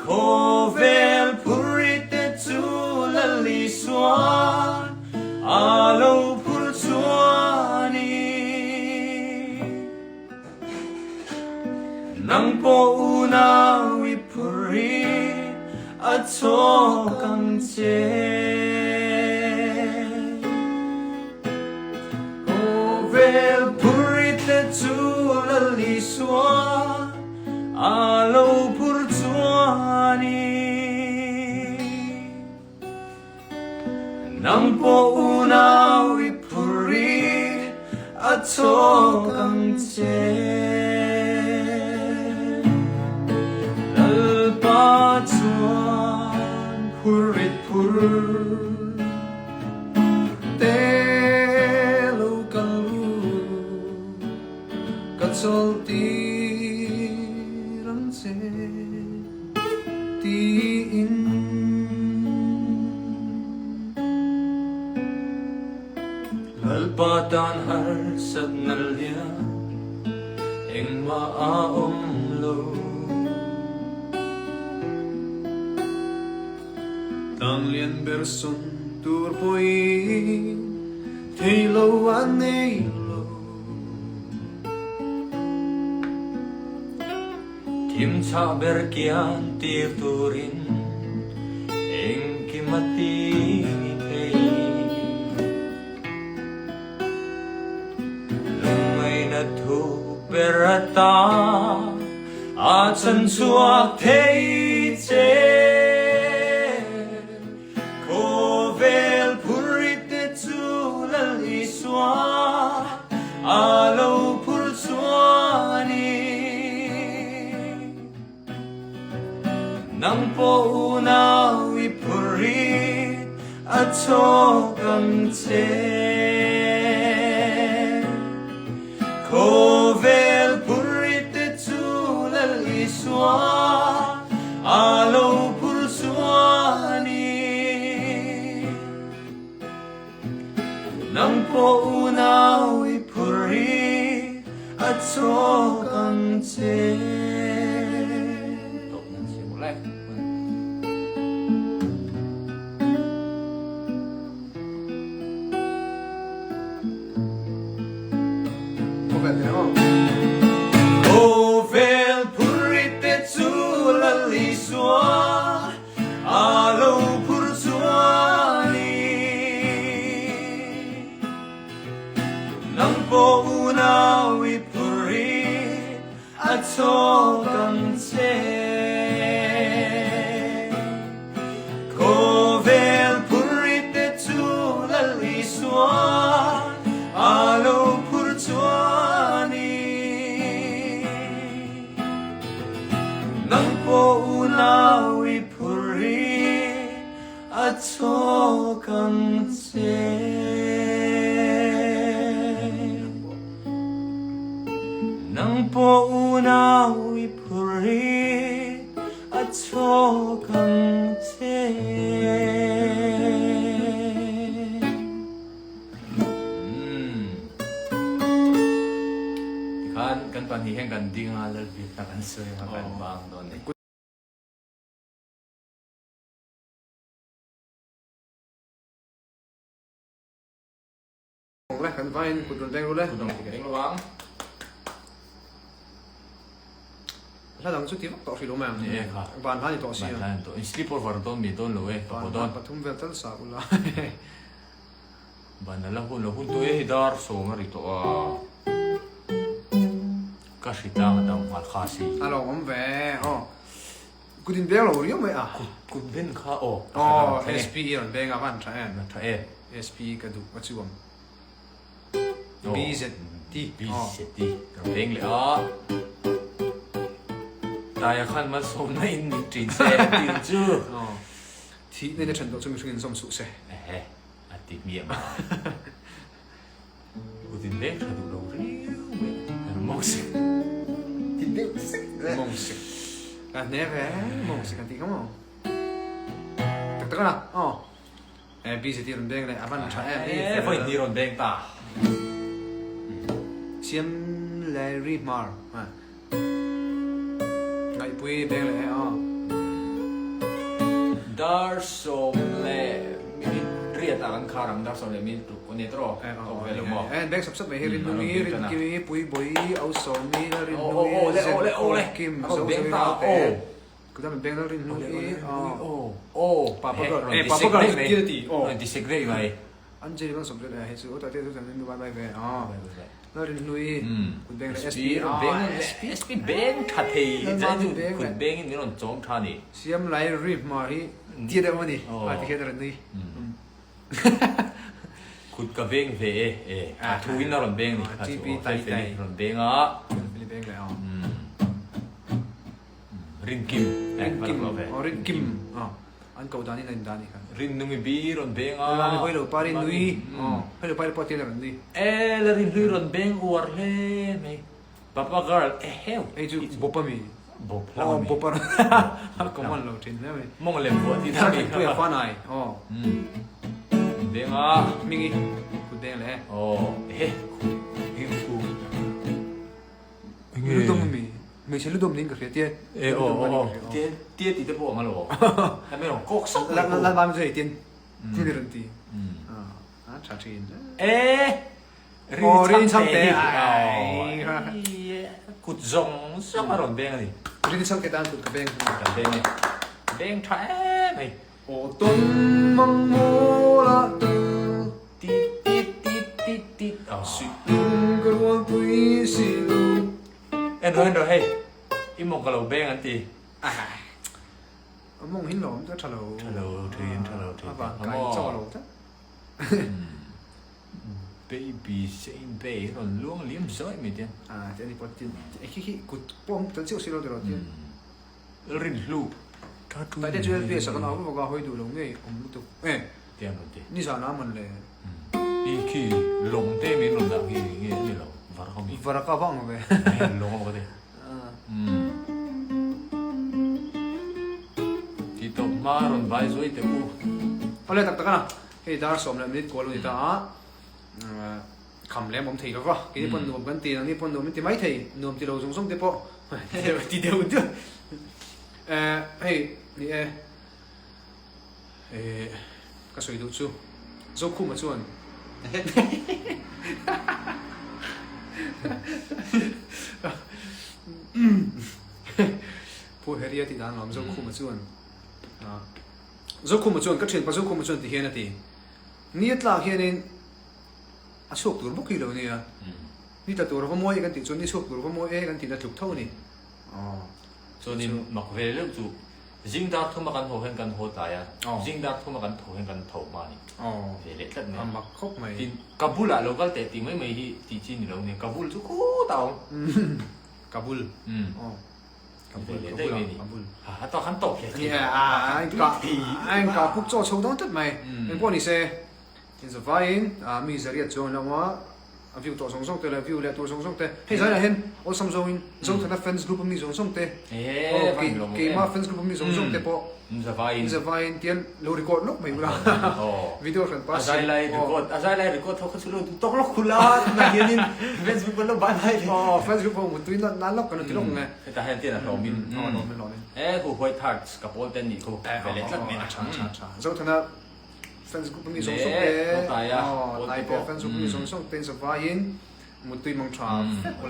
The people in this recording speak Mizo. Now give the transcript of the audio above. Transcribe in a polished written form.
Khawvel phurite chu Lal Isuan a lo phur chuan i. Nang pawh unau i phur i a chawk ang che. Khawvel phurite chu Lal Isuan A lo phur chuan i Nang pawh unau i phur i a chawk ang che. Lalpa chuan phur i phur te lo kal ru. Ka chawl tir ang che tiin. Lalpa tan harsatna lian engmah a awm lo. Tlanglian ber sawn tur pawhin thei lo a nei lo. Thim chhah ber kian tir turin engkim a ti thei. Lungngaihna thu ber ata a chan chhuak thei che. Khawvel phurite chu Lal Isua a lo phur chuan i. Nang pawh unau i phur i a chawk ang che. Khawvel phurite chu Lal Isua a lo phur chuan i. Nang pawh unau i phur i a chawk ang che. Khawvel phurite chu Lal Isua a lo phur chuan i. Nang pawh unau i phur i a chawk ang che. Khawvel phurite chu Lal Isua a lo phur chuan i. Nang pawh unau i phur i a chawk ang che. Nang pawh unau i phur i a chawk ang che. Tikhan kan pahnih hian kan ding a, Lalbiakna kan sawi anga kan bang dawn a ni. Le kan vain kut rawn veng ru le. Kut rawn veng ru ang. Hla dang chu ti vak tawh hrih lo mai ang. Ni e kha. Van hla ni tawh si a. Van hla ni tawh. In sleep over dawn mi dawn lo e. Ka haw dawn. Van pathum vel tal sa ula. Van la hun lo hun tawh e hei dar sawm a ri tawh a. Ka hri tlang a dang nghal kha si. A lo awm ve aw. Kut in beng lo riau mai a. Kut kut ben kha aw. Aw SP i rawn beng a van tha em. Van tha em. SP ka duh a chu awm. BZT. BZT rawn beng leh a. Taia khan malsawmna in min ṭin se tih chu. Aw. Thih nei na ṭhen tawh chu mihring in zawm suh se. Ehe a ti hmiah mai. Kut in beng tha duh lo riau mai a. Mawng sek. Ti deuh sek. Mawng sek. Ka hne ve mawng sek an tih kha maw. Tak tak a aw. E BZT rawn beng leh a van tha em. E vawi hnih rawn beng ta. Siam Larry Hmar. Ngaihpui beng leh e aw. Dar 10 minute riat ah kan khar ang, dar 10 minute ruk aw ni tawh tawk ve lo maw? Eh, beng sap sap mai hi Rinlungi, Rinkimi, Puibawi, Ausawmi, Lalrinlungi, Zenkawng, Kim, Zozovi Ralte, Kutah min beng Lalrinlungi, aw Papa girl, eh Papa girl chu tir ti, aw rawn ti sek daih mai. Anjali bang sawm zet eh hei chu aw tate chu chuan min bye bye ve, aw Lalrinhlui, kut beng leh SP, aw SP, SP beng tha thei, zai chu kut bengin min rawn chawm tha ni. Siam lai ri hmar hi tia deuh a ni, a ti khian a rawn nui. Kut ka veng ve e, e a thu in a rawn beng ni, a chu aw fel fel i rawn beng a. Fel fel i beng leh aw. Rinkim, Rinkim, aw Rinkim, aw an ko dan in a in dan ni kha. Rinnungi bi rawn beng a. Lami hawi lo pa Rinnui, aw hawi lo pa ri pawh tia la rawn nui. E la Rinhlui rawn beng uar hle mai. Papa girl eheu. Hei chu bawp a mi. Bawp hlauh a mi. Aw bawp a rawn common lo thin hle mai. Mawng lem vuah tih na mi. Puia fa nai aw. Beng a. Hmingi kut beng leh. Aw ehe khu khu. Ludawm a mi. Hmeichhe ludawm niin ka hria tia. E aw aw aw tia tia tih te pawh ang alo. Lam hi rawn kawk sawk mai. Lal mam chu hei tin tin i rawn ti. A tha thin. E Rin chhangte hi kut zawng zawng a rawn beng a ni. Rin chhangte tan kut ka beng. Ka beng e. Beng tha em hei. Aw tawn mang mawl ah tu. Tit tit tit tit tit aw. Sih ka rual pui si lo. En rawh en rawh hei. I mawng ka lo beng an ti. A mawng hi lawm chu a tha lo. Tha lo thin tha lo thin. A van kai chaw lo tlat. Baby Saint Bay rawn luang liam zawi mai te. Ah ti ani pawh tin khi khi kut pawh awm tel chiah si lo tiraw tin. Rin hlu. Tai te chu LPS ah kan au vak a hawi duh lo ngei awm lutuk e. Ti an rawn ti. Nizan ah man le. I khi lawng te min rawn dah khi nge ani lo varaka mi. Varaka vang ve. Lawng a te. Ti tawp hma rawn vai zuai teh u. Awle tak tak a. Hei dar sawm leh minute kual a ni ta a, kham lem awm thei lo va, keini pawn nuam kan ti, nangni pawn nuam in ti mai thei, nuam ti lo zawng zawng te pawh ti deuh deuh. Hei ni e, ka sawi duh chu Zokhuma chuan Pu Harry a tih dan lawm Zokhuma chuan. Zokhuma chuan, Ka thianpa Zokhuma chuan ti hian a ti. Ni a tlak hianin a chhuak tur bawk hi lo nia. Ni tla tur a va mawi e kan tih chuan ni chhuak tur a va mawi e kan tihna tluk tho a ni. Chuanin mak ve deuh chu zing dar thuma kan haw hian kan haw tlai a, zing dar thuma kan tho hian kan tho hma a ni. Ve leh tlat mai a. A mak khawp mai. Tin, Kabul ah lo kal teh tih mai mai hi tih chi ni lo nia. Kabul chu khutah a awm. Kabul. Kabul kabul a kabul a tawk an tawk hle thei a in ka puk chaw chho dawn tlat mai engpawh ni se in zavaiin mi zariat chuan lo a a view tawh zawng zawng te leh view leh tur zawng zawng te hei zaiah hian awlsam zawngin Zothana fans group a mi zawng zawng te keimah fans group a mi zawng zawng te pawh Zavaiin. Zavaiin tian lo record lawk mai ula. Video hran pa A zai lai record, a zai lai record ho kha chu lo duh tawk lawk khul a, tunah hianin fans group an lo ban hai le. Aw, fans group ho mutui nan nan lawk kan lo ti lawk nge. Hetah hian tian a hlawmin. Aw, hlawmin hlawmin. E hu white hearts ka pawl te nih khu ve leh tlat mai a. Tha tha tha. Zothana fans group ami zawng zawng te. Aw, Taite fans group ami zawng zawng te in zavaiin mutui mang tha vek ule.